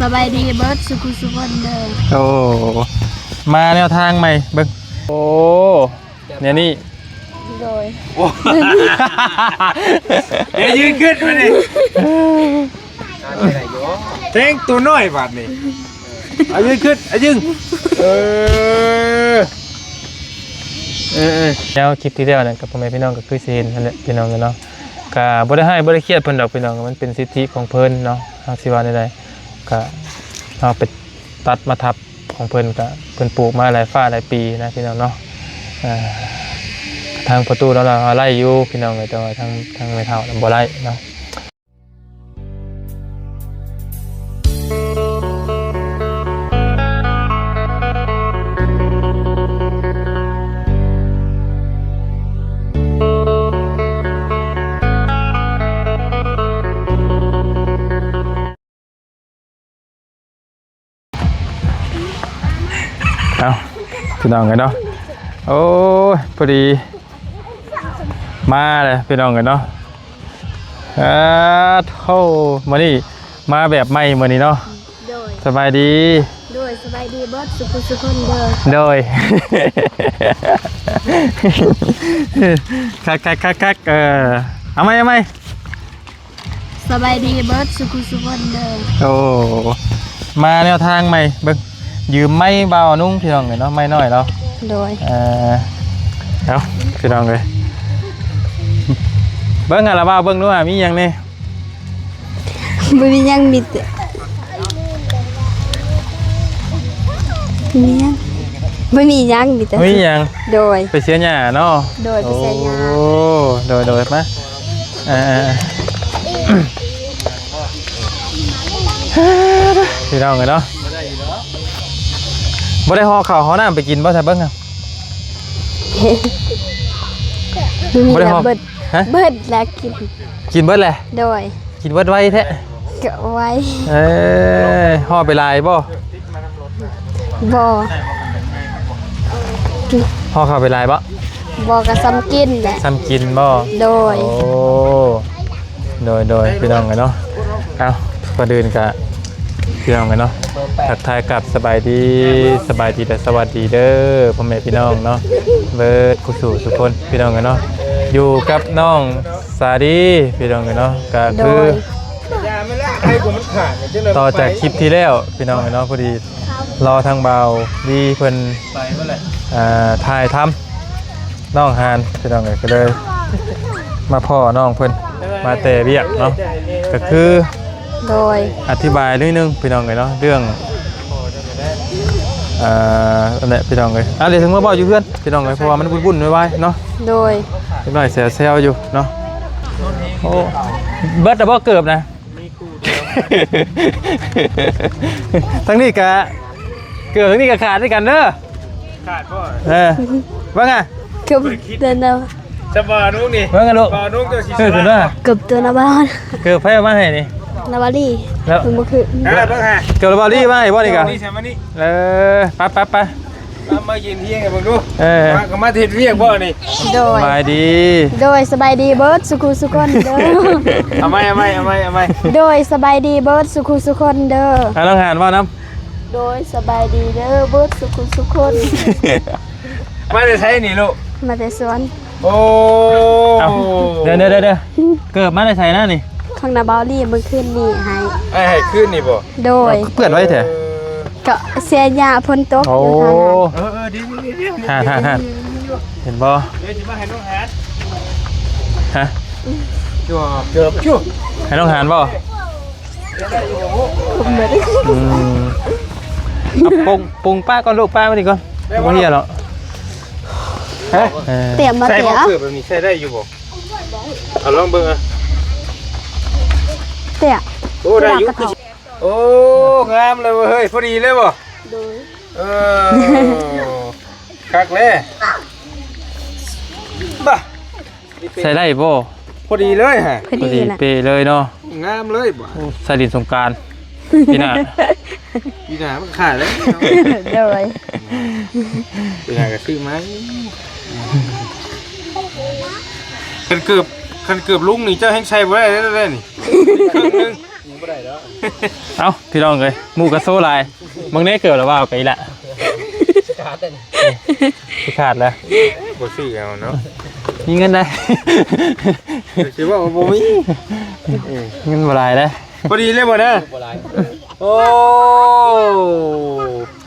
ສະບາຍດີເບິດສຸຂູສຸຄົນເດີ. ໂອ້ ມາແນວທາງໃໝ່ເບິ່ງ. ໂອ້ ແນວນີ້ ໂດຍ. ໂອ້ ດຽວຢືນຂຶ້ນມານີ້ ແທງໂຕນ້ອຍບາດນີ້. ອາ ຢືນຂຶ້ນ ອາ ຢືນ ເອີ ເອີ ເອີ. ແລ້ວຄລິບທີ່ແລ້ວນັ້ນກັບພໍ່ແມ່ພີ່ນ້ອງກໍຄືຊິເຫັນຫັ້ນແຫຼະ ພີ່ນ້ອງເອີຍເນາະ. ກະບໍ່ໄດ້ຮ້າຍບໍ່ໄດ້ຄຽດເພິ່ນດອກ ພີ່ນ້ອງ, ມັນເປັນສິດທິຂອງເພິ່ນເນາະ. ເຮົາຊິວ່າແນວໃດ ກະເຮົາໄປຕັດມາທັບຂອງເພິ່ນ, ກະເພິ່ນປູກມາຫຼາຍຟ້າຫຼາຍປີນະ ພີ່ນ້ອງເນາະ. ເອີ ທາງພໍ່ຕູ້ເຮົາລະໄລ່ຢູ່ ພີ່ນ້ອງເອີຍ, ແຕ່ວ່າທາງ ທາງແມ່ເຖົ້ານະບໍ່ໄລ່ເນາະ. ເອົ້າ ພີ່ນ້ອງເອີຍເນາະ, ໂອ້ຍ ພໍດີມາເລີຍ ພີ່ນ້ອງເອີຍເນາະ. ອາ ໂທ້ ມື້ນີ້ມາແບບໃໝ່ມື້ນີ້ເນາະ. ໂດຍ ສະບາຍດີ. ໂດຍ ສະບາຍດີເບິດສຸຂູສຸຄົນເດີ. ໂດຍ ຄັກໆໆໆ ເອີ ເອົາໃໝ່ ເອົາໃໝ່. ສະບາຍດີເບິດສຸຂູສຸຄົນເດີ. ໂອ້ ມາແນວທາງໃໝ່ເບິ່ງ, ຢືມໄມ້ບ່າວນຸ່ງ ພີ່ນ້ອງເອີຍເນາະ, ໄມ້ນ້ອຍລາວ. ໂດຍ ເອີ ເອົາ ພີ່ນ້ອງເອີຍ ເບິ່ງຫັ້ນລະ ບ່າວເບິ່ງດູວ່າມີຫຍັງແດ່. ບໍ່ມີຫຍັງ ມີແຕ່ ມີຫຍັງ ບໍ່ມີຫຍັງ ມີແຕ່ ບໍ່ມີຫຍັງ. ໂດຍ ໄປເສຍຫຍ້າເນາະ. ໂດຍ ໄປເສຍຫຍ້າ. ໂອ້ ໂດຍໆ ມາ ເອີ ພີ່ນ້ອງເອີຍເນາະ, ບໍ່ໄດ້ຫໍ່ເຂົ້າຫໍ່ນ້ຳໄປກິນບໍ່? ຊະເບິ່ງ ບໍ່ໄດ້ຫໍ່ ເບິດ ຮະ? ເບິດແລ້ວກິນ ກິນເບິດແລ້ວ. ໂດຍ ກິນເບິດໄວແທ້. ກະໄວ. ເອີ ຫໍ່ໄປຫຼາຍບໍ່? ບໍ່ ຫໍ່ເຂົ້າໄປຫຼາຍບໍ່? ບໍ່ ກະສ່ຳກິນແຫຼະ. ສ່ຳກິນບໍ່? ໂດຍ ໂອ້ ໂດຍໆ ພີ່ນ້ອງເອີຍເນາະ. ເອົ້າ ກ່ອນອື່ນກະ ພີ່ນ້ອງເອີຍເນາະ, ທັກທາຍກັບສະບາຍດີ ສະບາຍດີ ແລະ ສະຫວັດດີເດີ ພໍ່ແມ່ພີ່ນ້ອງເນາະ ເບິດຄູ່ສູ່ທຸກຄົນ ພີ່ນ້ອງເອີຍເນາະ. ຢູ່ກັບນ້ອງສາລີ ພີ່ນ້ອງເອີຍເນາະ, ກະຄື ໂດຍ ຕໍ່ຈາກຄລິບທີ່ແລ້ວ ພີ່ນ້ອງເອີຍເນາະ, ພໍດີລໍທາງບ່າວດີເພິ່ນ ເອີ ຖ່າຍທຳ ນ້ອງຫານ ພີ່ນ້ອງເອີຍ, ກໍເລີຍມາພໍ້ນ້ອງເພິ່ນ ມາແຕ່ວຽກເນາະ, ກໍຄື ໂດຍ ອະທິບາຍໜ້ອຍໜຶ່ງ ພີ່ນ້ອງເອີຍເນາະ, ເລື່ອງ ເອີ ອັນນັ້ນແຫຼະ ພີ່ນ້ອງເອີຍ. ອ່າ ດຽວເຖິງມາເວົ້າຢູ່ເຮືອນ ພີ່ນ້ອງເອີຍ, ເພາະວ່າມັນວຸ່ນໆວາຍໆເນາະ. ໂດຍ ເດັກນ້ອຍແຊວໆຢູ່ເນາະ. ໂອ້ ເບິດແລ້ວບໍ່ເກີບນະ? ທາງນີ້ກະ ເກີບທາງນີ້ກະຂາດຄືກັນເດີ. ຂາດບໍ່? ເອີ ວ່າໄງ? ເກີບເດີນເດີ ຈະບໍ່ນຸ່ງນີ້ ວ່າໄງລູກ? ບໍ່ນຸ່ງ ເຈົ້າຊິ ເອີ ສະບາຍ ເກີບຕົວນະບ່າວ ເກີບໃຜເອົາມາໃຫ້ນີ້? ນະບ່າວລີ. ແລ້ວ ເບິ່ງບໍ່ຄື ເອີ ເກີບນະບ່າວລີມາໃຫ້ບໍ່ນີ້ກະ? ນີ້ໃສ່ມານີ້ ເອີ ໄປໆໆ ມາ ມາຢືນຮຽງໃຫ້ເບິ່ງດູ. ເອີ ມາ ກໍມາເຮັດວຽກບໍ່ນີ້? ໂດຍ ສະບາຍດີ. ໂດຍ ສະບາຍດີເບິດສຸຂູສຸຄົນເດີ. ເອົາໃໝ່ ເອົາໃໝ່ ເອົາໃໝ່ ເອົາໃໝ່. ໂດຍ ສະບາຍດີເບິດສຸຂູສຸຄົນເດີ. ອ່າ ນ້ອງຫານເວົ້ານຳ. ໂດຍ ສະບາຍດີເດີເບິດສຸຂູສຸຄົນ. ມາແຕ່ໃສນີ້ລູກ? ມາແຕ່ສວນ. ໂອ້ ເອົາ ເດີໆໆ ເກີບມາແຕ່ໃສນະນີ້? ຂອງນະບ່າວລີ ມື້ຄືນນີ້ໃຫ້ ອ້າຍໃຫ້ຄືນນີ້ບໍ່? ໂດຍ ເອົາ ເປື້ອນໄວ້ແທ້? ເອີ ກໍເສຍຫຍ້າຝົນຕົກ ໂອ້ ຢູ່ທາງນັ້ນ. ເອີໆ ດີໆໆ ຫານໆໆ ເຫັນບໍ່? ດຽວຊິມາໃຫ້ນ້ອງຫານ ຮະ? ເກືອບຢູ່ ໃຫ້ນ້ອງຫານບໍ່? ອືມ ເອົາ ປົງ ປົງປ້າກ່ອນລູກ ປ້າມານີ້ກ່ອນ ບໍ່ເຮັດດອກ. ຮະ? ເອີ ແຕ່ມາ ໃສ່ ແຕ່ ເອົາ ເກີບແບບນີ້ໃສ່ໄດ້ຢູ່ບໍ່? ເອົາລອງເບິ່ງ ອະ ແຕ່ ໂອ້ ໄດ້ຢູ່ ຄື ໂອ້ ງາມເລີຍເວີ້ຍ ພໍດີເລີຍບໍ່? ໂດຍ ເອີ ຄັກແລ້ວ ບາ ໃສ່ໄດ້ບໍ່? ພໍດີເລີຍຫະ ພໍດີ ພໍດີເປະເລີຍເນາະ ງາມເລີຍບາດ. ໂອ້ ໃສ່ຫຼິ້ນສົງການ ປີໜ້າ ປີໜ້າມັນຂາດແລ້ວ. ໂດຍ ປີໜ້າກໍຊື້ໃໝ່. ຄັນເກີບ ຄັນເກີບລຸງນີ້ ເຈົ້າແຮ່ງໃສ່ບໍ່ໄດ້ເດ້ນີ້ ເຄິ່ງໜຶ່ງ. ບໍ່ໄດ້ດອກ. ເອົ້າ ພີ່ນ້ອງເອີຍ ໝູ່ກະໂຊຫຼາຍ. ເບິ່ງແດ່ ເກີບລະວ່າໄປອີກລະ ຊິຂາດແລ້ວ ຊິຂາດແລ້ວ. ບໍ່ຊື້ເອົາເນາະ ມີເງິນໄດ໋ ຊິເວົ້າບໍ່ມີ ເອີ ເງິນບໍ່ຫຼາຍເດ້. ພໍດີເລີຍບໍ່ນະ? ບໍ່ຫຼາຍ. ໂອ້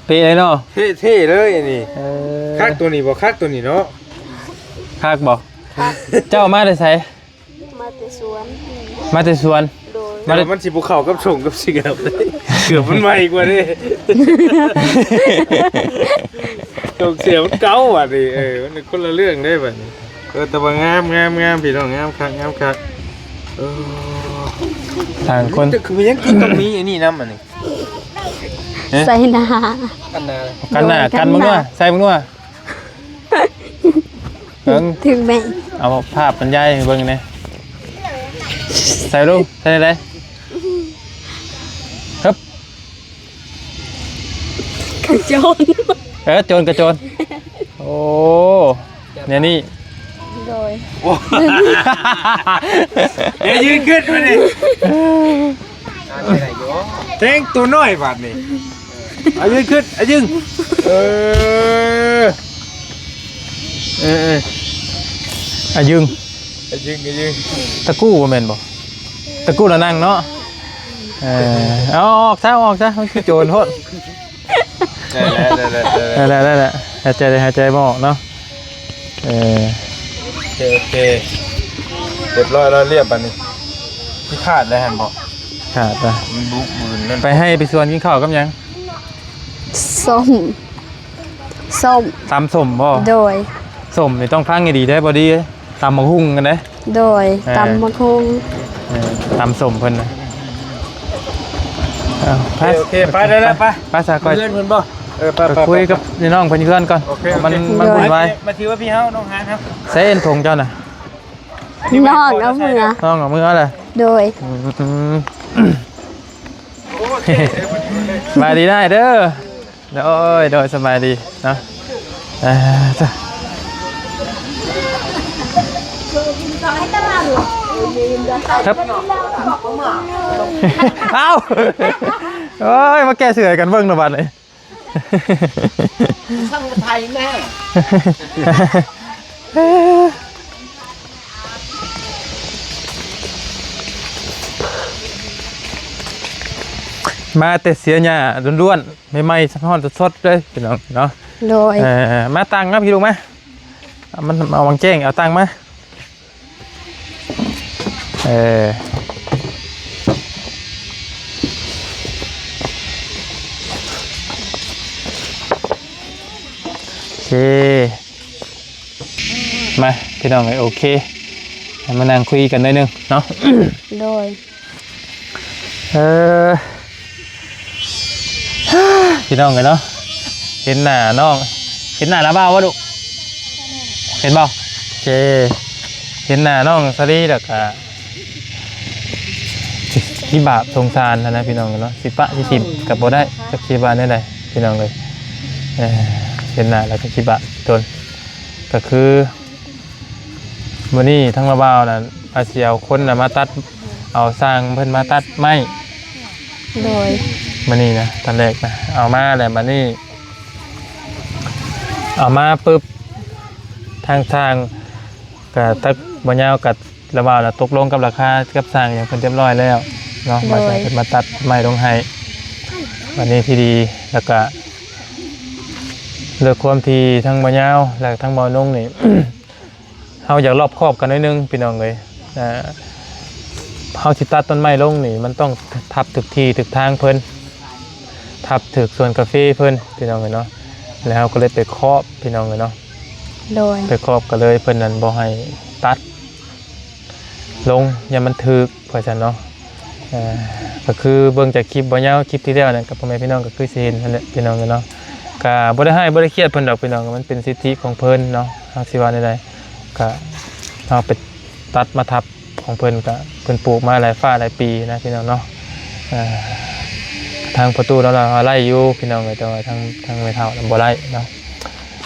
ເປະເລີຍເນາະ ເທ່ໆເລີຍອັນນີ້. ເອີ ຄັກໂຕນີ້ບໍ່? ຄັກໂຕນີ້ເນາະ. ຄັກບໍ່? ເຈົ້າມາແຕ່ໃສ? ມາແຕ່ສວນ. ມາແຕ່ສວນ. ໂດຍ. ມາແຕ່ ມັນຊິບໍ່ເຂົ້າກັບສົ້ງກັບເສື້ອ ເສື້ອມັນໃໝ່ກວ່າເດ້ ສົ້ງເສື້ອມັນເກົ່າບັດນີ້. ເອີ ມັນຄົນລະເລື່ອງເດ້ບັດນີ້. ເອີ ແຕ່ວ່າງາມ ງາມ ງາມ ພີ່ນ້ອງ ງາມຄັກ ງາມຄັກ. ເອີ ຕ່າງຄົນ ແຕ່ຄືມີຫຍັງຄືຕ້ອງມີອັນນີ້ນຳອັນນີ້? ໃສ່ໜ້າ ກັນໜ້າ ກັນໜ້າ ໂດຍ ກັນເບິ່ງດູ ກັນໜ້າ ໃສ່ເບິ່ງດູ. ເບິ່ງ ຖືກແມ່ນ ເອົາພາບບັນຍາຍໃຫ້ເບິ່ງແດ່. ໃສ່ດູ ໃສ່ໄດ້ ຮຶບ ກະໂຈນ. ເອີ ໂຈນກະໂຈນ. ໂອ້ ແນວນີ້. ໂດຍ. ດຽວຢືນຂຶ້ນມານີ້ ແຕ່ງໂຕນ້ອຍບາດນີ້. ອາຢືນຂຶ້ນ ອາຢືນ. ເອີ ເອີ ເອີ ອາຢືນ ອາຢືນ ອາຢືນ. ຕະກູ້ບໍ່ແມ່ນບໍ່? ຕະກູ້ລະນັ່ງເນາະ. ເອີ ເອົາອອກຊະ ເອົາອອກຊະ ມັນຄືໂຈນໂພດ. ໄດ້ແລ້ວ ໄດ້ແລ້ວ ໄດ້ແລ້ວ ໄດ້ແລ້ວ ໄດ້ແລ້ວ. ຫາຍໃຈ ຫາຍໃຈບໍ່ອອກເນາະ. ເອີ ໂອເຄ ໂອເຄ ຮຽບຮ້ອຍແລ້ວ ລຽບບາດນີ້. ຊິຂາດແລ້ວຫັ້ນບໍ່? ຂາດລະ ມັນບຸບບືນນັ້ນ. ໄປໄຮ່ໄປສວນກິນເຂົ້າກັບຫຍັງ? ສົ້ມ ສົ້ມ ຕຳສົ້ມບໍ່? ໂດຍ. ສົ້ມນີ້ຕ້ອງຟັງໃຫ້ດີເດີ ບໍ່ດີ ຕຳບັກຫຸ່ງກັນເດ້. ໂດຍ ເອີ ຕຳບັກຫຸ່ງ ເອີ ຕຳສົ້ມເພິ່ນນະ. ເອົາ ໂອເຄ ໂອເຄ ໄປ ໄດ້ແລ້ວ ໄປ ໄປຊະ ຂ້ອຍ ເພື່ອນເພິ່ນບໍ່? ເອີ ໄປ ໄປ ໄປ ໄປ ໄປຄຸຍກັບນ້ອງເພິ່ນຢູ່ເຮືອນກ່ອນ. ໂອເຄ ໂອເຄ ມັນ ມັນວຸ່ນວາຍ. ມາ ມາຖືວ່າພີ່ເຮົາ ນ້ອງຫານເຮົາ. ໃສ່ເອັນຖົງເຈົ້ານະ? ນ້ອງເອົາເມືອ ນ້ອງເອົາເມືອແຫຼະ. ໂດຍ. ອືມ ສະບາຍດີນາຍເດີ. ໂດຍ ໂດຍ ສະບາຍດີເນາະ. ເອີ ຈ້ະ ຄັບ ເອົ້າ ໂອ້ຍ ມາແກ້ເສື້ອໃຫ້ກັນເບິ່ງເນາະບັດນີ້. ຊ່າງໄທແມ່ ມາແຕ່ເສຍຫຍ້າລ້ວນໆ ໃໝ່ໆ ຮ້ອນໆ ສົດໆ ເລີຍພີ່ນ້ອງເນາະ. ໂດຍ. ເອີ ມາຕັ້ງມາພີ່ລູກມາ ມັນເອົາຫວ່າງແຈ້ງ ເອົາຕັ້ງມາ. ເອີ ໂອເຄ ມາພີ່ນ້ອງເອີຍ ໂອເຄ ໃຫ້ມານັ່ງຄຸຍກັນໜ້ອຍໜຶ່ງເນາະ. ໂດຍ. ເອີ ພີ່ນ້ອງເອີຍເນາະ ເຫັນໜ້ານ້ອງ ເຫັນໜ້າລາວບ່າວບໍ່ລູກ? ເຫັນບໍ່? ໂອເຄ ເຫັນໜ້ານ້ອງສາລີແລ້ວກະ ຊິ ຊິບາບສົງສານຫັ້ນນະພີ່ນ້ອງເນາະ ຊິປະຊິຖິ້ມກະບໍ່ໄດ້ ຈັກຊິວ່າແນວໃດພີ່ນ້ອງເອີຍ. ເອີ ເຫັນໜ້າແລ້ວກະຊິບາບຕົນ ກະຄື ມື້ນີ້ທາງລາວບ່າວນັ້ນວ່າຊິເອົາຄົນນະມາຕັດ ເອົາຊ່າງເພິ່ນມາຕັດໄມ້. ໂດຍ. ມື້ນີ້ນະ ຕອນແລກນະ ເອົາມາແລ້ວ ບາດນີ້ເອົາມາປຶບ ທາງຊ່າງກະ ຕັກບໍ່ຍາວກະ ລາວບ່າວນະຕົກລົງກັບລາຄາກັບຊ່າງຫຍັງເພິ່ນຮຽບຮ້ອຍແລ້ວເນາະ. ໂດຍ. ວ່າຊິໃຫ້ເພິ່ນມາຕັດໄມ້ລົງໃຫ້ ບາດນີ້ທີ່ດີ ແລ້ວກະ ດ້ວຍຄວາມທີ່ທັງບ່າວຍາວ ແລະ ທັງບ່າວນົງນີ້ ເຮົາຢາກລອບຄອບກັນໜ້ອຍໜຶ່ງພີ່ນ້ອງເອີຍ. ເຮົາຊິຕັດຕົ້ນໄມ້ລົງນີ້ ມັນຕ້ອງທັບຖືກທີ່ຖືກທາງເພິ່ນ ທັບຖືກສວນກາເຟເພິ່ນພີ່ນ້ອງເອີຍເນາະ. ແລ້ວເຮົາກໍເລີຍໄປຄອບພີ່ນ້ອງເອີຍເນາະ. ໂດຍ. ໄປຄອບກໍເລີຍເພິ່ນນັ້ນບໍ່ໃຫ້ຕັດລົງ ຢ້ານມັນຖືກ ວ່າຊັ້ນເນາະ. ເອີ ກໍຄືເບິ່ງຈາກຄລິບບ່າວຍາວ ຄລິບທີ່ແລ້ວນັ້ນ ກັບພໍ່ແມ່ພີ່ນ້ອງກໍຄືຊິເຫັນຫັ້ນແຫຼະພີ່ນ້ອງເອີຍເນາະ. ກໍບໍ່ໄດ້ຮ້າຍບໍ່ໄດ້ຄຽດເພິ່ນດອກພີ່ນ້ອງ ມັນເປັນສິດທິຂອງເພິ່ນເນາະ. ເຮົາຊິວ່າແນວໃດ ກໍເຮົາໄປຕັດມາທັບຂອງເພິ່ນ ກໍເພິ່ນປູກມາຫຼາຍຟ້າຫຼາຍປີນະພີ່ນ້ອງເນາະ. ເອີ ທາງພໍ່ຕູ້ເຮົາລະວ່າໄດ້ຢູ່ພີ່ນ້ອງເອີຍ ແຕ່ວ່າທາງ ທາງແມ່ເຖົ້າລະບໍ່ໄດ້ເນາະ.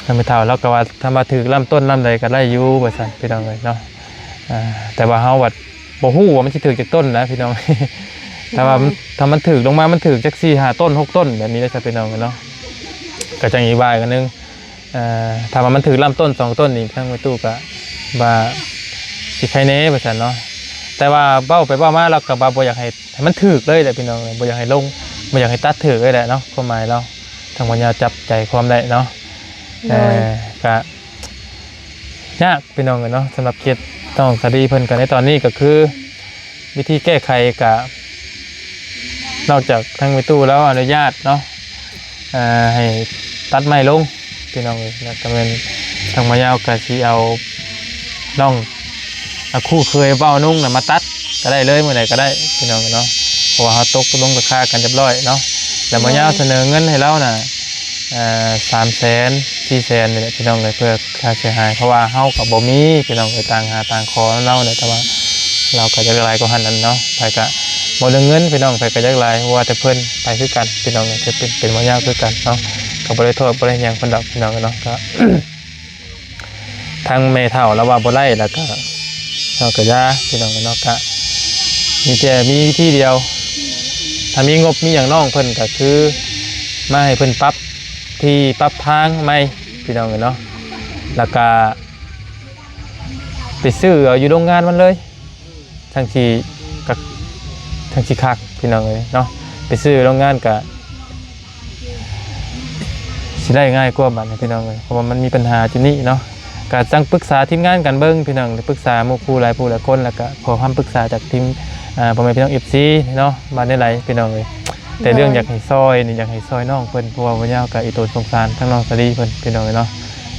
ທາງແມ່ເຖົ້າລາວກໍວ່າ ຖ້າວ່າຖືກລຳຕົ້ນລຳໃດກໍໄດ້ຢູ່ ວ່າຊັ້ນພີ່ນ້ອງເອີຍເນາະ. ອ່າ ແຕ່ວ່າເຮົາບັດບໍ່ຮູ້ວ່າມັນຊິຖືກຈັກຕົ້ນນະພີ່ນ້ອງ. ຖ້າວ່າມັນ ໂດຍ ຖ້າມັນຖືກລົງມາ ມັນຖືກຈັກສີ່ຫ້າຕົ້ນຫົກຕົ້ນແບບນີ້ເດ້ຊະ ພີ່ນ້ອງເອີຍເນາະ ກໍຈັ່ງອີກວ່າກັນໜຶ່ງ. ເອີ ຖ້າວ່າມັນຖືກລຳຕົ້ນສອງຕົ້ນນີ້ ທາງແມ່ຕູ້ກໍວ່າຊິໄຄແດ່ວ່າຊັ້ນເນາະ. ແຕ່ວ່າເວົ້າໄປເວົ້າມາ ລາວກໍວ່າບໍ່ຢາກໃຫ້ ໃຫ້ມັນຖືກເລີຍແຫຼະ ພີ່ນ້ອງເອີຍ ບໍ່ຢາກໃຫ້ລົງ ບໍ່ຢາກໃຫ້ຕັດຖືກເລີຍແຫຼະເນາະ ຄວາມໝາຍລາວ. ທາງບ່າວຍາວຈັບໃຈຄວາມໄດ້ເນາະ. ໂດຍ ເອີ ກະຍາກພີ່ນ້ອງເອີຍເນາະ ສຳລັບເຂດນ້ອງສາລີເພິ່ນ ກະໃນຕອນນີ້ກະຄື ວິທີແກ້ໄຂກະ ນອກຈາກທາງແມ່ຕູ້ລາວອະນຸຍາດເນາະ ເອີ ໃຫ້ຕັດໄມ້ລົງພີ່ນ້ອງເອີຍ ແລ້ວກະແມ່ນທາງບ່າວຍາວກະຊິເອົານ້ອງ ອ່າ ຄູ່ເຄີຍເວົ້ານຸ່ງນະມາຕັດກໍໄດ້ເລີຍ ມື້ໃດກໍໄດ້ພີ່ນ້ອງເນາະ ເພາະວ່າເຮົາຕົກລົງລາຄາກັນຮຽບຮ້ອຍເນາະ. ແລ້ວບ່າວຍາວສະເໜີເງິນໃຫ້ລາວນະ ເອີ ສາມແສນ ສີ່ແສນນີ້ແຫຼະພີ່ນ້ອງເອີຍ ເພື່ອຄ່າເສຍຫາຍ ເພາະວ່າເຮົາກໍບໍ່ມີພີ່ນ້ອງເອີຍ ຕ່າງຫາຕ່າງຂໍນຳລາວແຫຼະ ແຕ່ວ່າລາວກໍຢາກໄດ້ຫຼາຍກວ່າຫັ້ນນັ້ນເນາະ. ໃຜກໍບໍ່ເລື່ອງເງິນພີ່ນ້ອງ ໃຜກໍຢາກຫຼາຍ ບໍ່ວ່າແຕ່ເພິ່ນ ໃຜຄືກັນພີ່ນ້ອງເອີຍ ເປັນ ເປັນບ່າວຍາວຄືກັນເນາະ ກໍບໍ່ໄດ້ໂທດບໍ່ໄດ້ຫຍັງເພິ່ນດອກພີ່ນ້ອງເນາະ ກໍ ທາງແມ່ເຖົ້າລາວວ່າບໍ່ໄດ້ ແລ້ວກະເຮົາກະຢ່າພີ່ນ້ອງເນາະ ກະມີແຕ່ມີວິທີດຽວ ຖ້າມີງົບມີຫຍັງນ້ອງເພິ່ນກະຄືມາໃຫ້ເພິ່ນປັບທີ່ປັບທາງໃໝ່ພີ່ນ້ອງເນາະ ແລ້ວກະໄປຊື້ເອົາຢູ່ໂຮງງານມັນເລີຍ. ຈັ່ງຊິ ກະ ຈັ່ງຊິຄັກພີ່ນ້ອງເອີຍເນາະ ໄປຊື້ໂຮງງານກະຊິໄດ້ງ່າຍກວ່າບາດນີ້ພີ່ນ້ອງເອີຍ ເພາະວ່າມັນມີບັນຫາຈຸດນີ້ເນາະ. ກະຈັ່ງປຶກສາທີມງານກັນເບິ່ງພີ່ນ້ອງ ປຶກສາໝູ່ຄູ່ຫຼາຍຜູ້ຫຼາຍຄົນ ແລ້ວກະຂໍຄຳປຶກສາຈາກທີມ ອ່າ ພໍ່ແມ່ພີ່ນ້ອງ ເອັຟຊີ ເນາະ ວ່າແນວໃດພີ່ນ້ອງເອີຍ. ແຕ່ເລື່ອງ ໂດຍ ຢາກໃຫ້ຊ່ອຍນີ້ ຢາກໃຫ້ຊ່ອຍນ້ອງເພິ່ນ ເພາະວ່າບ່າວຍາວກະອີຕົນສົງສານທັງນ້ອງສາລີເພິ່ນພີ່ນ້ອງເອີຍເນາະ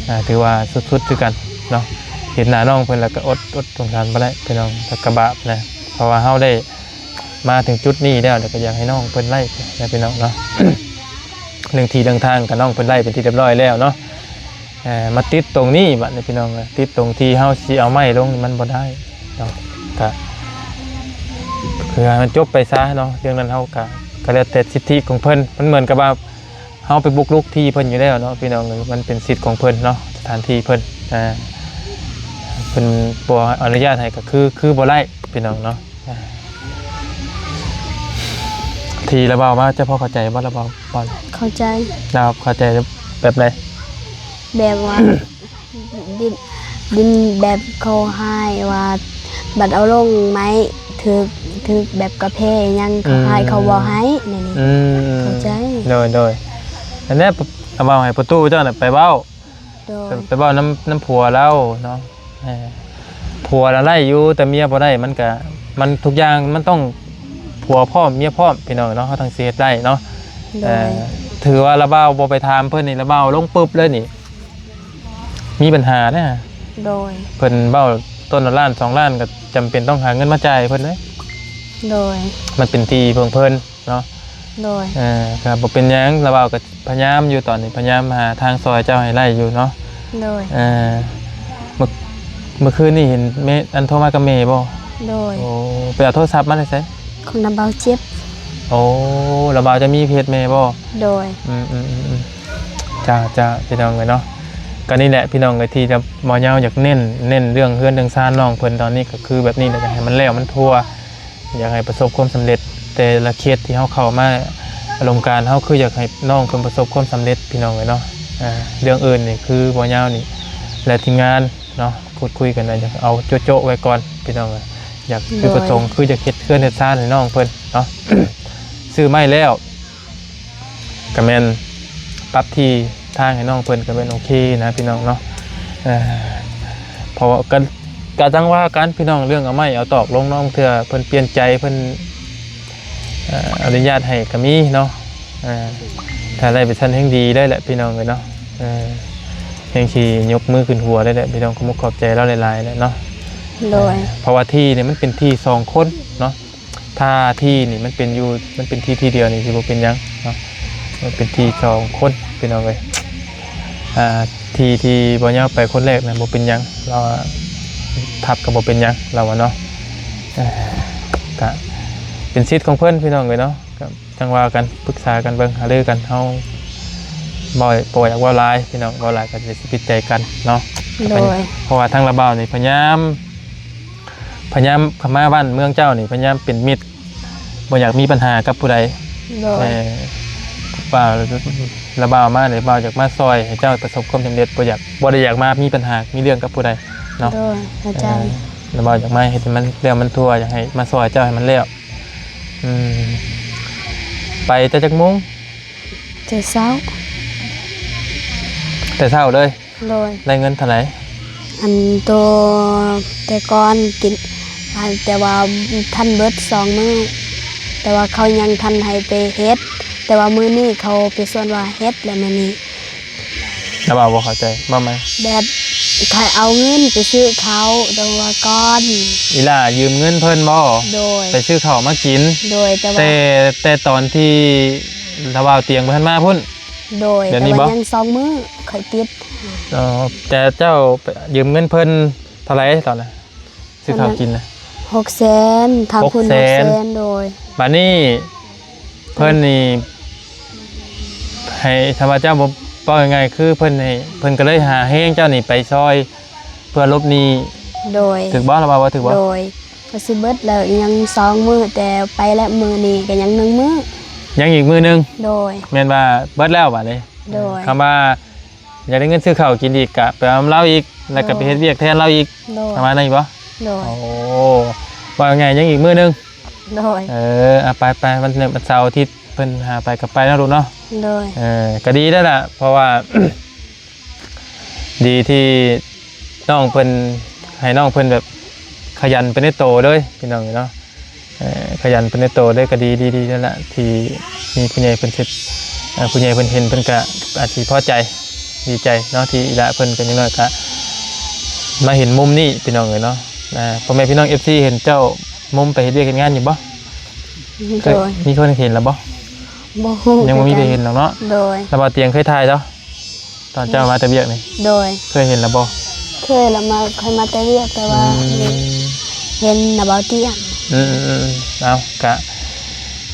ອ່າ ຖືວ່າສຸດໆຄືກັນເນາະ. ເຫັນໜ້ານ້ອງເພິ່ນແລ້ວກໍອົດ ອົດສົງສານບໍ່ໄດ້ພີ່ນ້ອງ ແລ້ວກໍບາບນະ ເພາະວ່າເຮົາໄດ້ມາເຖິງຈຸດນີ້ແລ້ວ ແລ້ວກໍຢາກໃຫ້ນ້ອງເພິ່ນໄດ້ນະພີ່ນ້ອງເນາະ. ເລື່ອງທີ່ເລື່ອງທາງກໍນ້ອງເພິ່ນໄດ້ເປັນທີ່ຮຽບຮ້ອຍແລ້ວເນາະ. ເອີ ມາຕິດຕົງນີ້ບາດນີ້ພີ່ນ້ອງ ຕິດຕົງທີ່ເຮົາຊິເອົາໄມ້ລົງນີ້ມັນບໍ່ໄດ້ເນາະ ກະຄືໃຫ້ມັນຈົບໄປຊະເນາະ. ເລື່ອງນັ້ນເຮົາກະ ກໍແລ້ວແຕ່ສິດທິຂອງເພິ່ນ ມັນເໝືອນກັບວ່າ ເຮົາໄປບຸກລຸກທີ່ເພິ່ນຢູ່ແລ້ວເນາະພີ່ນ້ອງເອີຍ ມັນເປັນສິດຂອງເພິ່ນເນາະ ສະຖານທີ່ເພິ່ນ ອ່າ ເພິ່ນບໍ່ອະນຸຍາດໃຫ້ກໍຄື ຄືບໍ່ໄດ້ພີ່ນ້ອງເນາະ. ອ່າ ທີ່ລາວເວົ້າມາ ເຈົ້າພໍເຂົ້າໃຈບໍ່ ລາວເວົ້າ ເຂົ້າໃຈ ລາວເຂົ້າໃຈແບບໃດ? ແບບວ່າ ດິນ ດິນແບບເຂົາໃຫ້ວ່າ ບັດເອົາລົງໄມ້ຖືກ ຖືກແບບກະແພຫຍັງ ເຂົາໃຫ້ ອືມ ເຂົາບໍ່ໃຫ້ແນວນີ້ ອືມ ເຂົ້າໃຈ ໂດຍ ໂດຍ ອັນນີ້ເອົາເວົ້າໃຫ້ປະຕູເຈົ້ານະໄປເວົ້າ ໂດຍ ໄປ ໄປເວົ້ານຳ ນຳຜົວລາວເນາະ ເອີ ຜົວລະໄດ້ຢູ່ ແຕ່ເມຍບໍ່ໄດ້ ມັນກະ ມັນທຸກຢ່າງມັນຕ້ອງຜົວພ້ອມເມຍພ້ອມ ພີ່ນ້ອງເນາະ ເຮົາຈັ່ງຊິເຮັດໄດ້ເນາະ ໂດຍ ເອີ ຖືວ່າລາວເວົ້າບໍ່ໄປຖາມເພິ່ນນີ້ ລາວເວົ້າລົງປຶບເລີຍນີ້ ມີບັນຫານະ ໂດຍ ເພິ່ນເວົ້າຕົ້ນລະລ້ານສອງລ້ານ ກໍຈຳເປັນຕ້ອງຫາເງິນມາຈ່າຍເພິ່ນເດ້ ໂດຍ ມັນເປັນທີ່ເພິ່ງເພິ່ນເນາະ ໂດຍ ເອີ ກໍບໍ່ເປັນຫຍັງ ລາວເວົ້າກໍພະຍາຍາມຢູ່ ຕອນນີ້ພະຍາຍາມຫາທາງຊ່ອຍເຈົ້າໃຫ້ໄດ້ຢູ່ເນາະ ໂດຍ ເອີ ມື້ ມື້ຄືນນີ້ເຫັນແມ່ ອັນ ໂທມາກັບແມ່ບໍ່? ໂດຍ ໂອ້ ໄປເອົາໂທລະສັບມາແຕ່ໃສ? ຂອງນ້າບ່າວເຈັບ ໂອ້ ລະບ່າວຈະມີເພຈແມ່ບໍ່? ໂດຍ ອືມໆໆ ເຈົ້າໆ ພີ່ນ້ອງເອີຍເນາະ ກໍນີ້ແຫຼະພີ່ນ້ອງເອີຍ ທີ່ລະບ່າວຍາວຢາກເນັ້ນ ເນັ້ນເລື່ອງເຮືອນເລື່ອງຊານນ້ອງເພິ່ນຕອນນີ້ ກໍຄືແບບນີ້ແຫຼະ ຢາກໃຫ້ມັນແລ້ວມັນທົ່ວ ຢາກໃຫ້ປະສົບຄວາມສຳເລັດ ແຕ່ລະເຂດທີ່ເຮົາເຂົ້າມາ ອາລົມການເຮົາຄືຢາກໃຫ້ນ້ອງເພິ່ນປະສົບຄວາມສຳເລັດ ພີ່ນ້ອງເອີຍເນາະ ເລື່ອງອື່ນນີ້ຄືບ່າວຍາວນີ້ ແລະ ທີມງານເນາະ ພູດຄຸຍກັນ ຢາກເອົາໂຈະໆໄວ້ກ່ອນ ພີ່ນ້ອງເອີຍ ຢາກ ໂດຍ ຈຸດປະສົງຄືຢາກເຮັດເຮືອນເຮັດຊານໃຫ້ນ້ອງເພິ່ນເນາະ ຊື້ໄມ້ແລ້ວ ກໍແມ່ນປັບທີ່ທາງໃຫ້ນ້ອງເພິ່ນກໍແມ່ນໂອເຄນະພີ່ນ້ອງເນາະ ເອີ ເພາະວ່າກໍ ກໍຈັ່ງວ່າກັນພີ່ນ້ອງ ເລື່ອງເອົາໄມ້ເອົາຕອກລົງເນາະ ເທື່ອເພິ່ນປ່ຽນໃຈ ເພິ່ນ ເອີ ອະນຸຍາດໃຫ້ກໍມີເນາະ ເອີ ຖ້າໄດ້ໄປຊັ້ນແຮ່ງດີເລີຍແຫຼະພີ່ນ້ອງເອີຍເນາະ ເອີ ແຮ່ງຊິຍົກມືຂຶ້ນຫົວເລີຍແຫຼະພີ່ນ້ອງ ຂອບມຸກຂອບໃຈລາວຫຼາຍໆແຫຼະເນາະ ໂດຍ ເອີ ເພາະວ່າທີ່ນີ້ມັນເປັນທີ່ສອງຄົນເນາະ ທ່າທີ່ນີ້ມັນເປັນຢູ່ ມັນເປັນທີ່ທີ່ດຽວນີ້ຊິບໍ່ເປັນຫຍັງເນາະ ມັນເປັນທີ່ສອງຄົນພີ່ນ້ອງເອີຍ ອ່າ ທີ່ ທີ່ບໍ່ຍາວໄປຄົນແລກນະບໍ່ເປັນຫຍັງ ລາວວ່າທັບກໍບໍ່ເປັນຫຍັງ ລາວວ່າເນາະ ເອີ ກະເປັນສິດຂອງເພິ່ນພີ່ນ້ອງເອີຍເນາະ ກະຈັ່ງວ່າກັນ ປຶກສາກັນເບິ່ງ ຫາລືກັນ ເຮົາບໍ່ ບໍ່ຢາກເວົ້າຫຼາຍພີ່ນ້ອງ ເວົ້າຫຼາຍກໍຊິຜິດໃຈກັນເນາະ ໂດຍ ເພາະວ່າທາງລາວບ່າວນີ້ພະຍາຍາມ ພະຍາຍາມເຂົ້າມາບ້ານເມືອງເຈົ້ານີ້ ພະຍາຍາມເປັນມິດ ບໍ່ຢາກມີບັນຫາກັບຜູ້ໃດ. ໂດຍ ເອີ ວ່າລະບ່າວມານີ້ ບ່າວຢາກມາຊ່ອຍໃຫ້ເຈົ້າປະສົບຄວາມສຳເລັດ, ບໍ່ຢາກ ບໍ່ໄດ້ຢາກມາມີບັນຫາມີເລື່ອງກັບຜູ້ໃດເນາະ. ໂດຍ ເຂົ້າໃຈ. ເອີ ລະບ່າວຢາກມາເຮັດໃຫ້ມັນແລ້ວມັນທົ່ວ, ຢາກໃຫ້ມາຊ່ອຍເຈົ້າໃຫ້ມັນແລ້ວ. ອືມ ໄປແຕ່ຈັກໂມງ? ແຕ່ເຊົ້າ. ແຕ່ເຊົ້າເລີຍ? ໂດຍ. ໄດ້ເງິນເທົ່າໃດ? ອັນໂຕແຕ່ກ່ອນກິນ ອັນ ແຕ່ວ່າທັນເບິດສອງມື້, ແຕ່ວ່າເຂົາຍັງທັນໃຫ້ໄປເຮັດ, ແຕ່ວ່າມື້ນີ້ເຂົາໄປຊວນວ່າເຮັດແລ້ວມື້ນີ້. ລະບ່າວບໍ່ເຂົ້າໃຈ, ເວົ້າໃໝ່. ແບບຂ້ອຍເອົາເງິນໄປຊື້ເຂົ້າ ແຕ່ວ່າກ່ອນ. ອີ່ຫຼ້າຢືມເງິນເພິ່ນບໍ່? ໂດຍ. ໄປຊື້ເຂົ້າມາກິນ? ໂດຍ. ແຕ່ວ່າ ແຕ່ ແຕ່ຕອນທີ່ລະບ່າວຕຽງບໍ່ທັນມາພຸ້ນ? ໂດຍ. ແຕ່ວ່າຍັງສອງມື້ຂ້ອຍຕິດ. ອໍ ແຕ່ເຈົ້າໄປຢືມເງິນເພິ່ນເທົ່າໃດຕອນນັ້ນ? ຊື້ເຂົ້າກິນນະ? ຫົກແສນ. ທາງພຸ້ນຫົກແສນ. ຫົກແສນ. ໂດຍ. ບາດນີ້ເພິ່ນນີ້ໃຫ້ ຖ້າວ່າເຈົ້າບໍ່ ເວົ້າງ່າຍໆ ຄືເພິ່ນໃຫ້ ເພິ່ນກໍເລີຍຫາແຮງເຈົ້ານີ້ໄປຊ່ອຍ ເພື່ອຫຼົບໜີ້. ໂດຍ. ຖືກບໍ່? ລະວ່າບໍ່ຖືກບໍ່? ໂດຍ. ກໍຊິເບິດແລ້ວ ຍັງສອງມື້, ແຕ່ໄປແລ້ວມື້ນີ້ກໍຍັງໜຶ່ງມື້. ຍັງອີກມື້ໜຶ່ງ? ໂດຍ. ແມ່ນວ່າເບິດແລ້ວບາດນີ້? ໂດຍ. ຄຳວ່າຢາກໄດ້ເງິນຊື້ເຂົ້າກິນອີກ ກະໄປເອົານຳລາວອີກ ແລ້ວກໍໄປເຮັດວຽກແທນລາວອີກ. ໂດຍ. ປະມານນັ້ນອີກບໍ່? ໂດຍ. ໂອ້ ວ່າງ່າຍຍັງອີກມື້ໜຶ່ງ. ໂດຍ. ເອີ ເອົາໄປໆ ວັນ ວັນເສົາອາທິດເພິ່ນຫາໄປກໍໄປເນາະລູກເນາະ. ໂດຍ. ເອີ ກໍດີແລ້ວລະ ເພາະວ່າ ດີທີ່ນ້ອງເພິ່ນ ໃຫ້ນ້ອງເພິ່ນແບບຂະຫຍັນໄປໃນໂຕເລີຍ ພີ່ນ້ອງເອີຍເນາະ. ເອີ ຂະຫຍັນໄປໃນໂຕເລີຍ ກໍດີ ດີ ດີແລ້ວລະ ທີ່ມີຜູ້ໃຫຍ່ເພິ່ນເຮັດ ເອີ ຜູ້ໃຫຍ່ເພິ່ນເຫັນ ເພິ່ນກໍອາດຊິພໍໃຈ ດີໃຈເນາະ ທີ່ອີ່ຫຼ້າເພິ່ນກໍຢ່າງໜ້ອຍກໍມາເຫັນມຸມນີ້ ພີ່ນ້ອງເອີຍເນາະ. ອາ ພໍ່ແມ່ພີ່ນ້ອງເອັຟຊີ ເຫັນເຈົ້າມຸມໄປເຮັດວຽກເຮັດງານຢູ່ບໍ່? ໂດຍ. ເຄີຍ ມີຄົນເຫັນແລ້ວບໍ່? ບໍ່ຮູ້ ຍັງບໍ່ມີໃຜເຫັນດອກເນາະ. ໂດຍ. ລະບ່າວຕຽງເຄີຍຖ່າຍເຈົ້າ ຕອນເຈົ້າມາແຕ່ວຽກນີ້? ໂດຍ. ເຄີຍເຫັນແລ້ວບໍ່? ເຄີຍລະ ມາ ເຄີຍມາແຕ່ວຽກ ແຕ່ວ່າ ອືມ ເຫັນລະບ່າວຕຽງ. ອືມໆໆ ເອົາ ກະ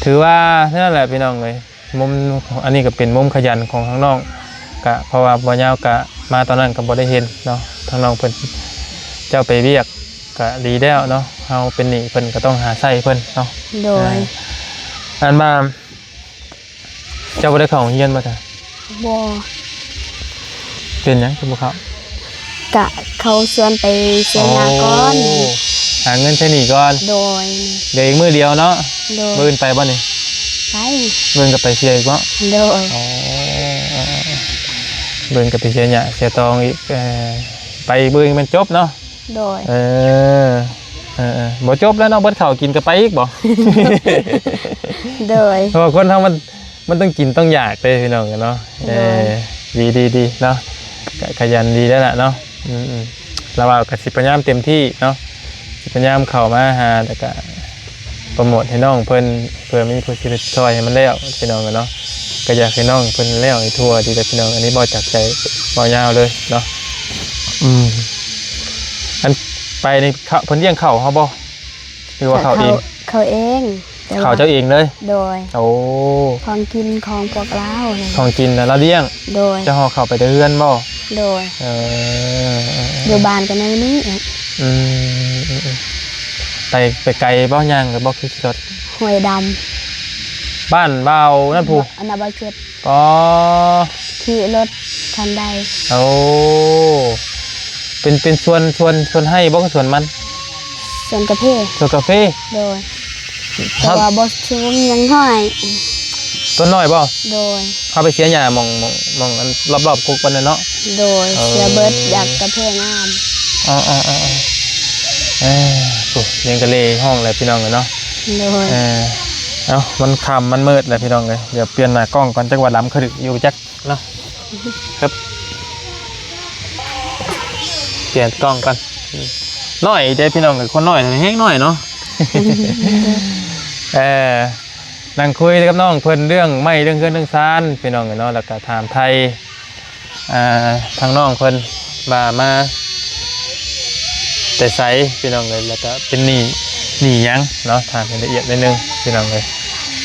ຖືວ່ານັ້ນແຫຼະ ພີ່ນ້ອງເອີຍ. ມຸມ ອັນນີ້ກໍເປັນມຸມຂະຫຍັນຂອງທາງນ້ອງ ກະເພາະວ່າບໍ່ຍາວກະມາຕອນນັ້ນກໍບໍ່ໄດ້ເຫັນເນາະ ທາງນ້ອງເພິ່ນ ເຈົ້າໄປວຽກກະດີແລ້ວເນາະ. ເຮົາເປັນໜີ້ເພິ່ນກໍຕ້ອງຫາໃຊ້ເພິ່ນເນາະ. ໂດຍ. ເອີ ອັນວ່າ ເຈົ້າບໍ່ໄດ້ເຂົ້າໂຮງຮຽນບໍ່ຊະ? ບໍ່. ເປັນຫຍັງຄືບໍ່ເຂົ້າ? ກະເຂົາຊວນໄປເສຍໜ້າກ່ອນ. ໂອ້ ຫາເງິນໃຊ້ໜີ້ກ່ອນ. ໂດຍ. ເຫຼືອອີກມື້ດຽວເນາະ. ໂດຍ. ມື້ອື່ນໄປບໍ່ນີ້? ໄປ. ມື້ອື່ນກໍໄປເສຍອີກເນາະ. ໂດຍ. ອໍ ມື້ອື່ນກໍໄປເສຍຫຍ້າເສຍຕອງອີກ. ເອີ ໄປມື້ອື່ນແມ່ນຈົບເນາະ. ໂດຍ. ເອີ ເອີໆ ບໍ່ຈົບແລ້ວເນາະ ເບິດເຂົ້າກິນກໍໄປອີກບໍ? ໂດຍ. ເພາະວ່າຄົນເຮົາມັນ ມັນຕ້ອງກິນຕ້ອງຢາກເດ້ ພີ່ນ້ອງເນາະ. ໂດຍ. ເອີ ດີໆໆ ເນາະ ກະຂະຫຍັນດີແລ້ວລະເນາະ. ອືມໆ ລະວ່າກໍຊິພະຍາຍາມເຕັມທີ່ເນາະ ຊິພະຍາຍາມເຂົ້າມາຫາ ແລ້ວກະ ໂປຣໂມດໃຫ້ນ້ອງເພິ່ນ ເພື່ອມີຜູ້ຊິຊ່ອຍໃຫ້ມັນແລ້ວ ພີ່ນ້ອງເອີຍເນາະ. ກໍຢາກໃຫ້ນ້ອງເພິ່ນແລ້ວໃຫ້ທົ່ວດີແຫຼະ ພີ່ນ້ອງ. ອັນນີ້ເວົ້າຈາກໃຈ ເວົ້າຍາວເລີຍເນາະ. ອືມ ອັນໄປນີ້ເຂົາ ເພິ່ນລ້ຽງເຂົ້າເຮົາບໍ່ ຫຼືວ່າເຂົ້າເອງ? ເຂົ້າເອງ ແຕ່ວ່າ ເຂົ້າເຈົ້າເອງເລີຍ? ໂດຍ. ໂອ້ ຂອງກິນຂອງພວກລາວ ຂອງກິນນະລາວລ້ຽງ? ໂດຍ. ເຈົ້າຫໍ່ເຂົ້າໄປແຕ່ເຮືອນບໍ່? ໂດຍ. ເອີ ຢູ່ບ້ານກໍແນວນີ້. ອືມ ໄປ ໄປໄກບໍ່? ຍ່າງໄປບໍ່ ຂີ່ລົດ? ຫ້ວຍດຳ ບ້ານບ່າວນັ້ນພຸ້ນ ອັນນະ ບ່າວເຈັດ. ອໍ ຂີ່ລົດຄັນໃດ? ໂອ້ ເປັນ ເປັນສວນ ສວນ ສວນໄຮ່ບໍ່ ຄືສວນມັນ? ສວນກາເຟ. ສວນກາເຟ? ໂດຍ. ແຕ່ວ່າບໍ່ສູງ ຍັງນ້ອຍ ຕົ້ນນ້ອຍບໍ່? ໂດຍ. ເຮົາໄປເສຍຫຍ້າໝ່ອງ ໝ່ອງ ໝ່ອງອັນລອບໆກົກມັນນັ້ນເນາະ. ໂດຍ. ເອີ ເສຍເບິດ ຢາກກາເຟງາມ. ອໍໆໆ ເອີ ໂອ້ ລຽງກະເລຮ້ອງແລ້ວ ພີ່ນ້ອງເອີຍເນາະ. ໂດຍ. ເອີ ເອົ້າ ມັນຄ່ຳມັນມືດແລ້ວ ພີ່ນ້ອງເອີຍ ດຽວປ່ຽນໜ້າກ້ອງກ່ອນ ຈັກວ່າດຳຂະດຶກຢູ່ຈັກເນາະ. ຮຶບ ປ່ຽນກ້ອງກ່ອນ. ນ້ອຍເດ້ ພີ່ນ້ອງເອີຍ ຄົນນ້ອຍແຮງນ້ອຍເນາະ. ເອີ ນັ່ງຄຸຍກັບນ້ອງເພິ່ນເລື່ອງໄມ້ເລື່ອງເຮືອນເລື່ອງຊານ ພີ່ນ້ອງເອີຍເນາະ ແລ້ວກະຖາມໄຖ່ ອ່າ ທາງນ້ອງເພິ່ນວ່າມາແຕ່ໃສ ພີ່ນ້ອງເອີຍ ແລ້ວກະເປັນໜີ້ ໜີ້ຫຍັງເນາະ ຖາມໃຫ້ລະອຽດໜ້ອຍໜຶ່ງ ພີ່ນ້ອງເອີຍ.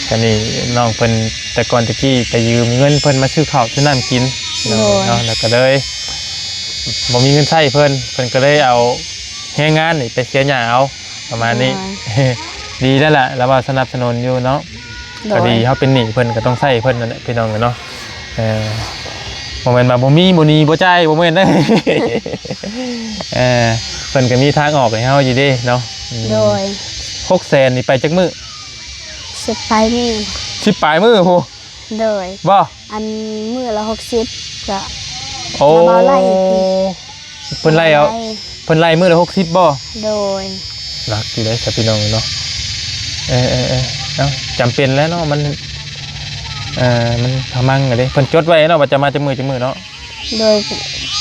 ກະນີ້ນ້ອງເພິ່ນ ແຕ່ກ່ອນແຕ່ກີ້ໄປຢືມເງິນເພິ່ນມາຊື້ເຂົ້າຊື້ນ້ຳກິນ ພີ່ນ້ອງເອີຍເນາະ. ໂດຍ. ແລ້ວກະເລີຍບໍ່ມີເງິນໃຊ້ເພິ່ນ ເພິ່ນກະເລີຍເອົາແຮງງານນີ້ໄປເສຍຫຍ້າເອົາ ປະມານນີ້. ໂດຍ. ດີແລ້ວລະ ລາວວ່າສະໜັບສະໜູນຢູ່ເນາະ. ໂດຍ ກໍດີ ເຮົາເປັນໜີ້ເພິ່ນກໍຕ້ອງໃຊ້ເພິ່ນນັ້ນແຫຼະ ພີ່ນ້ອງເອີຍເນາະ. ເອີ ບໍ່ແມ່ນວ່າບໍ່ມີ ບໍ່ໜີ ບໍ່ຈ່າຍ ບໍ່ແມ່ນເດ້. ເອີ ເພິ່ນກໍມີທາງອອກໃຫ້ເຮົາຢູ່ເດ້ເນາະ. ອືມ ໂດຍ ຫົກແສນນີ້ໄປຈັກມື້? ສິບປາຍມື້ ສິບປາຍມື້ພຸ້ນ. ໂດຍ ບໍ່ ອັນມື້ລະຫົກສິບ ກະ ໂອ້ ລະເບົາໄລ່ ເພິ່ນໄລ່ເອົາ ໄລ່ ເພິ່ນໄລ່ມື້ລະຫົກສິບບໍ່? ໂດຍ ໜັກຢູ່ເດ້ຊະ ພີ່ນ້ອງເນາະ. ເອີໆໆ ເອົ້າ ຈຳເປັນແລ້ວເນາະ ມັນ ເອີ ມັນຂະມັງເດ້. ເພິ່ນຈົດໄວ້ເນາະ ວ່າຈະມາຈັກມື້ ຈັກມື້ເນາະ. ໂດຍ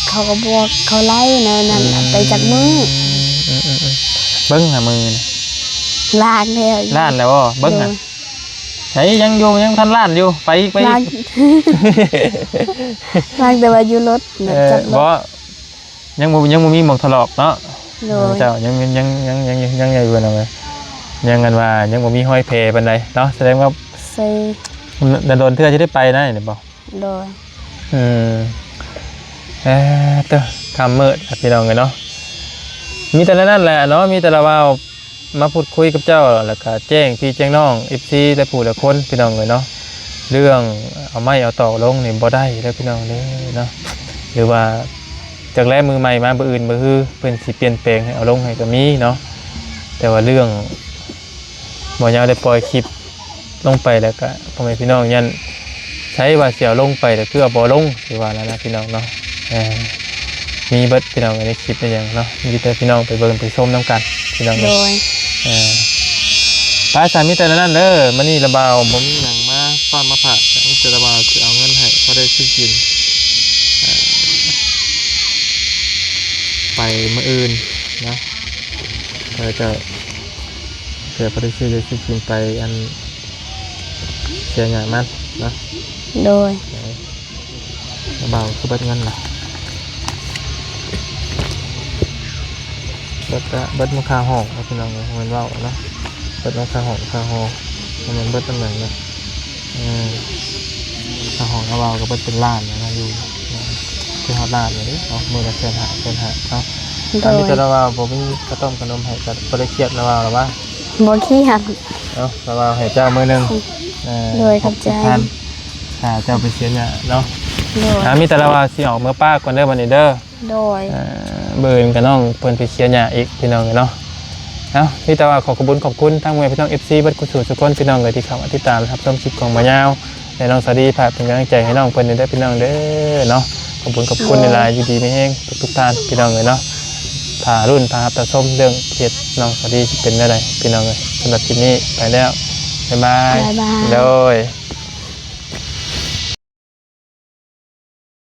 ເຂົາກໍບອກເຂົາໄລ່ແນວນັ້ນ ອືມ ໄປຈັກມື້. ອືມໆໆ ເບິ່ງຫາມື້ນີ້ ລ້າງແລ້ວ ລ້າງແລ້ວບໍ່? ເບິ່ງຫາ ໂດຍ ໃສ ຍັງຢູ່ ຍັງທັນລ້າງຢູ່ ໄປອີກ ໄປອີກ ລ້າງ ລ້າງແຕ່ວ່າຢູ່ລົດນະ ເອີ ຈັບລົດ ບໍ່ ຍັງບໍ່ ຍັງບໍ່ມີໝ່ອງຖະຫຼອກເນາະ. ໂດຍ ເຈົ້າຍັງ ຍັງ ຍັງ ຍັງ ຍັງ ຍັງຢູ່ນະ ຍັງ ອັນວ່າຍັງບໍ່ມີຮອຍແຜປານໃດເນາະ. ສະແດງວ່າ ໃສ່ ດົນໆເທື່ອຊິໄດ້ໄປນະ ນີ້ບໍ່? ໂດຍ ອືມ ເອີ ເຕີ ຄ່ຳມືດ ພີ່ນ້ອງເອີຍເນາະ. ມີແຕ່ນັ້ນແຫຼະເນາະ ມີແຕ່ລະເວົ້າ ມາພູດຄຸຍກັບເຈົ້າ ແລ້ວກະແຈ້ງພີ່ແຈ້ງນ້ອງ ເອັຟຊີ ຫຼາຍຜູ້ຫຼາຍຄົນ ພີ່ນ້ອງເອີຍເນາະ. ເລື່ອງເອົາໄມ້ເອົາຕອກລົງນີ້ບໍ່ໄດ້ເດີ ພີ່ນ້ອງເດີເນາະ. ຫຼືວ່າຈັກແລມືໃໝ່ມາ ມື້ອື່ນມື້ຮືເພິ່ນຊິປ່ຽນແປງໃຫ້ເອົາລົງໃຫ້ກໍມີເນາະ. ແຕ່ວ່າເລື່ອງບໍ່ຍາວໄດ້ປ່ອຍຄລິບລົງໄປ ແລ້ວກະພໍ່ແມ່ພີ່ນ້ອງຢ້ານໃຊ້ວ່າຊິເອົາລົງໄປ ແຕ່ຄືວ່າບໍ່ລົງ ຄືວ່ານັ້ນນະ ພີ່ນ້ອງເນາະ. ເອີ ມີເບິດ ພີ່ນ້ອງ ໃນຄລິບໃນຫຍັງເນາະ ມີແຕ່ພີ່ນ້ອງໄປເບິ່ງໄປຊົມນຳກັນ ພີ່ນ້ອງເອີຍ. ໂດຍ ເອີ ໄປ ສາ ມີແຕ່ນັ້ນເດີ. ມື້ນີ້ລະບ່າວບໍ່ມີຫຍັງມາຕ້ອນມາຝາກ ມີແຕ່ລະບ່າວຊິເອົາເງິນໃຫ້ພໍໄດ້ຊື້ກິນ ເອີ ໄປມື້ອື່ນນະ ເອີ ເຈົ້າ ເພື່ອບໍ່ໄດ້ຊື້ ໄດ້ຊື້ກິນໄປ ອັນ ເສຍຫຍັງມັນເນາະ. ໂດຍ ເອີ ບ່າວຄືເບິດເງິນລະ ເບິດກະເບິດໝົດຄ່າຫ້ອງເນາະ ພີ່ນ້ອງເອີຍ ບໍ່ແມ່ນເວົ້າເນາະ. ເບິດໝົດຄ່າຫ້ອງ ຄ່າຫໍ ບໍ່ແມ່ນເບິດຕຳແໜ່ງເນາະ. ເອີ ຄ່າຫ້ອງລະບ່າວກໍເບິດເປັນລ້ານແລ້ວນະ ຢູ່ ເອີ ເປັນຮອດລ້ານແລ້ວເດ້ເນາະ ມື້ລະແສນຫ້າ ແສນຫ້າເນາະ. ໂດຍ ອັນນີ້ແຕ່ລະບ່າວບໍ່ມີກະຕ້ອມຂະໜົມໃຫ້ ກໍບໍ່ໄດ້ຄຽດລະບ່າວລະວ່າ ບໍ່ຄຽດ ເອົາ ລະວ່າໃຫ້ເຈົ້າມື້ໜຶ່ງ ເອີ ໂດຍ ຂອບໃຈ ຫົກສິບພັນ ຖ້າເຈົ້າໄປເສຍຫຍ້າເນາະ. ໂດຍ ອ່າ ມີແຕ່ລະວ່າຊິອອກເມືອປ້າກ່ອນເດີ ບັດນີ້ເດີ. ໂດຍ ເອີ ມື້ອື່ນກໍນ້ອງເພິ່ນໄປເສຍຫຍ້າອີກ ພີ່ນ້ອງເອີຍເນາະ. ເອົ້າ ມີແຕ່ວ່າຂໍຂອບຄຸນ ຂອບຄຸນທາງແມ່ພີ່ນ້ອງ ເອັຟຊີ ເບິດຄູ່ສູ່ສູ່ຄົນ ພີ່ນ້ອງເອີຍ ທີ່ເຂົ້າມາຕິດຕາມຮັບຊົມຄລິບຂອງບ່າວຍາວ ແລະ ນ້ອງສາລີ ຝາກເປັນກຳລັງໃຈໃຫ້ນ້ອງເພິ່ນເດີ ພີ່ນ້ອງເດີເນາະ. ຂອບຄຸນ ຂອບຄຸນ ໂດຍ ຫຼາຍໆ ຢູ່ດີມີແຮງທຸກໆທ່ານ ພີ່ນ້ອງເອີຍເນາະ. ຖ້າລຸ້ນ ຖ້າຮັບ ຖ້າຊົມເລື່ອງເຂດນ້ອງສາລີຊິເປັນແນວໃດ ພີ່ນ້ອງເອີຍ. ສຳລັບຄລິບນີ້ໄປແລ້ວ ບາຍບາຍ ບາຍບາຍ ໂດຍ.